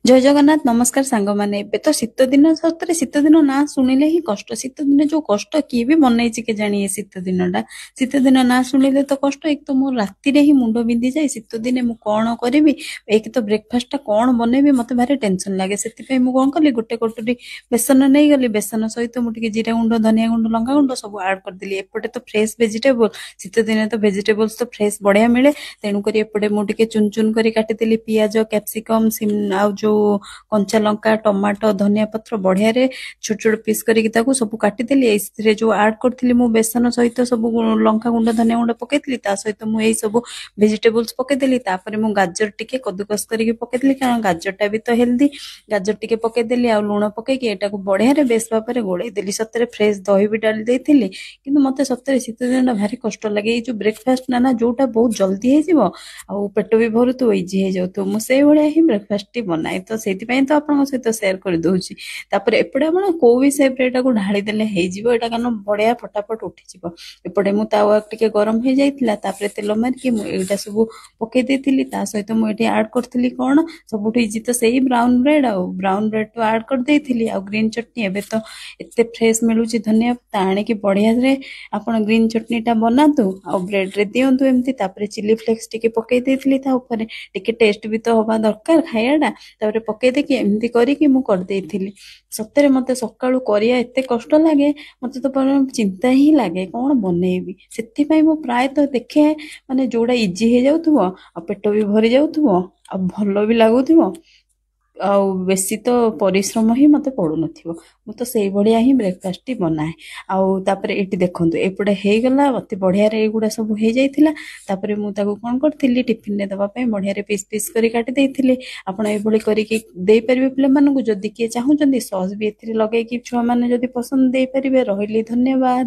ଜୟ ଜଗନ୍ନାଥ। ନମସ୍କାର ସାଙ୍ଗମାନେ। ଏବେ ତ ଶୀତ ଦିନ। ସତରେ ଶୀତ ଦିନ ନାଁ ଶୁଣିଲେ ହିଁ କଷ୍ଟ। ଶୀତ ଦିନ ଯୋଉ କଷ୍ଟ, କିଏ ବି ବନେଇଛି କେଜାଣି ଏ ଶୀତ ଦିନଟା। ଶୀତ ଦିନ ନାଁ ଶୁଣିଲେ ତ କଷ୍ଟ। ଏକ ତ ମୋ ରାତିରେ ହିଁ ମୁଣ୍ଡ ବିନ୍ଧିଯାଏ। ଶୀତ ଦିନେ ମୁଁ କଣ କରିବି, ଏକ ତ ବ୍ରେକଫାଷ୍ଟଟା କଣ ବନେଇବି, ମତେ ଭାରି ଟେନସନ ଲାଗେ। ସେଥିପାଇଁ ମୁଁ କଣ କଲି, ଗୋଟେ କଟୁରୀ ବେସନ ନେଇଗଲି। ବେସନ ସହିତ ମୁଁ ଟିକେ ଜିରା ଗୁଣ୍ଡ, ଧନିଆ ଗୁଣ୍ଡ, ଲଙ୍କା ଗୁଣ୍ଡ ସବୁ ଆଡ୍ କରିଦେଲି। ଏପଟେ ତ ଫ୍ରେଶ ଭେଜିଟେବଲ, ଶୀତ ଦିନେ ତ ଭେଜିଟେବଲ୍ସ ତ ଫ୍ରେଶ ବଢିଆ ମିଳେ। ତେଣୁକରି ଏପଟେ ମୁଁ ଟିକେ ଚୁନ ଚୁନ କରି କାଟିଦେଲି ପିଆଜ, କ୍ୟାପସିକମ ଆଉ ଯୋଉ କଞ୍ଚା ଲଙ୍କା, ଟମାଟୋ, ଧନିଆ ପତ୍ର, ବଢିଆରେ ଛୋଟ ଛୋଟ ପିସ୍ କରିକି ତାକୁ ସବୁ କାଟିଦେଲି। ଏଇଥିରେ ଯୋଉ ଆଡ୍ କରିଥିଲି ମୁଁ ବେସନ ସହିତ ସବୁ ଲଙ୍କା ଗୁଣ୍ଡ, ଧନିଆ ଗୁଣ୍ଡ ପକେଇଥିଲି, ତା ସହିତ ମୁଁ ଏଇ ସବୁ ଭେଜିଟେବଲ୍ସ ପକେଇଦେଲି। ତାପରେ ମୁଁ ଗାଜର ଟିକେ କଦୁକସ କରିକି ପକେଇଦେଲି, କାରଣ ଗାଜରଟା ବି ତ ହେଲ୍ଦି। ଗାଜର ଟିକେ ପକେଇଦେଲି ଆଉ ଲୁଣ ପକେଇକି ଏଟାକୁ ବଢିଆରେ ବେଶ ଭାବରେ ଗୋଳେଇ ଦେଲି। ସତରେ ଫ୍ରେଶ ଦହି ବି ଡାଲି ଦେଇଥିଲି। କିନ୍ତୁ ମତେ ସତରେ ଶୀତ ଦିନଟା ଭାରି କଷ୍ଟ ଲାଗେ। ଏଇ ଯୋଉ ବ୍ରେକଫାଷ୍ଟ ନା ଯୋଉଟା ବହୁତ ଜଲ୍ଦି ହେଇଯିବ ଆଉ ପେଟ ବି ଭରୁଥିବ, ଇଜି ହେଇଯାଉଥିବ, ମୁଁ ସେଇଭଳିଆ ହିଁ ବ୍ରେକଫାଷ୍ଟଟି ବନାଏ। ତ ସେଇଥିପାଇଁ ତ ଆପଣଙ୍କ ସହିତ ସେୟାର କରିଦଉଛି। ତାପରେ ଏପଟେ ଆପଣ କୋଉ ବି ସେପ୍ରେ ଏଟାକୁ ଢାଳି ଦେଲେ ହେଇଯିବ ଏଇଟା, କାରଣ ବଢିଆ ଫଟାଫଟ ଉଠିଯିବ। ଏପଟେ ମୁଁ ତାୱା ଟିକେ ଗରମ ହେଇଯାଇଥିଲା। ତାପରେ ତେଲ ମାରିକି ମୁଁ ଏଇଟା ସବୁ ପକେଇ ଦେଇଥିଲି। ତା ସହିତ ମୁଁ ଏଠି ଆଡ୍ କରିଥିଲି କଣ, ସବୁଠୁ ଇଜି ତ ସେଇ ବ୍ରାଉନ ବ୍ରେଡ, ଆଉ ବ୍ରାଉନ ବ୍ରେଡ ତ ଆଡ୍ କରିଦେଇଥିଲି। ଆଉ ଗ୍ରୀନ ଚଟଣି, ଏବେ ତ ଏତେ ଫ୍ରେଶ ମିଳୁଛି ଧନିଆ, ତା ଆଣିକି ବଢିଆରେ ଆପଣ ଗ୍ରୀନ ଚଟଣିଟା ବନାନ୍ତୁ ଆଉ ବ୍ରେଡରେ ଦିଅନ୍ତୁ ଏମିତି। ତାପରେ ଚିଲି ଫ୍ଲେକ୍ସ ଟିକେ ପକେଇ ଦେଇଥିଲି ତା ଉପରେ, ଟିକେ ଟେଷ୍ଟ ବି ତ ହବା ଦରକାର ଖାଇବାଟା। ତାପରେ ପକେଇ ଦେଇକି ଏମିତି କରିକି ମୁଁ କରିଦେଇଥିଲି। ସତରେ ମତେ ସକାଳୁ କରିବା ଏତେ କଷ୍ଟ ଲାଗେ, ମତେ ତ ଚିନ୍ତା ହିଁ ଲାଗେ କଣ ବନେଇବି। ସେଥିପାଇଁ ମୁଁ ପ୍ରାୟତଃ ଦେଖେ ମାନେ ଯୋଉଟା ଇଜି ହେଇଯାଉଥିବ ଆଉ ପେଟ ବି ଭରି ଯାଉଥିବ ଆଉ ଭଲ ବି ଲାଗୁଥିବ ଆଉ ବେଶୀ ତ ପରିଶ୍ରମ ହିଁ ମତେ ପଡୁନଥିବ, ମୁଁ ତ ସେଇଭଳିଆ ହିଁ ବ୍ରେକଫାଷ୍ଟଟି ବନାଏ। ଆଉ ତାପରେ ଏଇଠି ଦେଖନ୍ତୁ, ଏପଟେ ହେଇଗଲା ଅତି ବଢିଆରେ, ଏଇଗୁଡ଼ା ସବୁ ହେଇଯାଇଥିଲା। ତାପରେ ମୁଁ ତାକୁ କଣ କରିଥିଲି, ଟିଫିନରେ ଦେବା ପାଇଁ ବଢିଆରେ ପିସ୍ ପିସ୍ କରି କାଟି ଦେଇଥିଲି। ଆପଣ ଏଇଭଳି କରିକି ଦେଇପାରିବେ ପିଲାମାନଙ୍କୁ। ଯଦି କିଏ ଚାହୁଁଛନ୍ତି, ସସ୍ ବି ଏଥିରେ ଲଗେଇକି ଛୁଆମାନେ ଯଦି ପସନ୍ଦ ଦେଇପାରିବେ। ରହିଲି, ଧନ୍ୟବାଦ।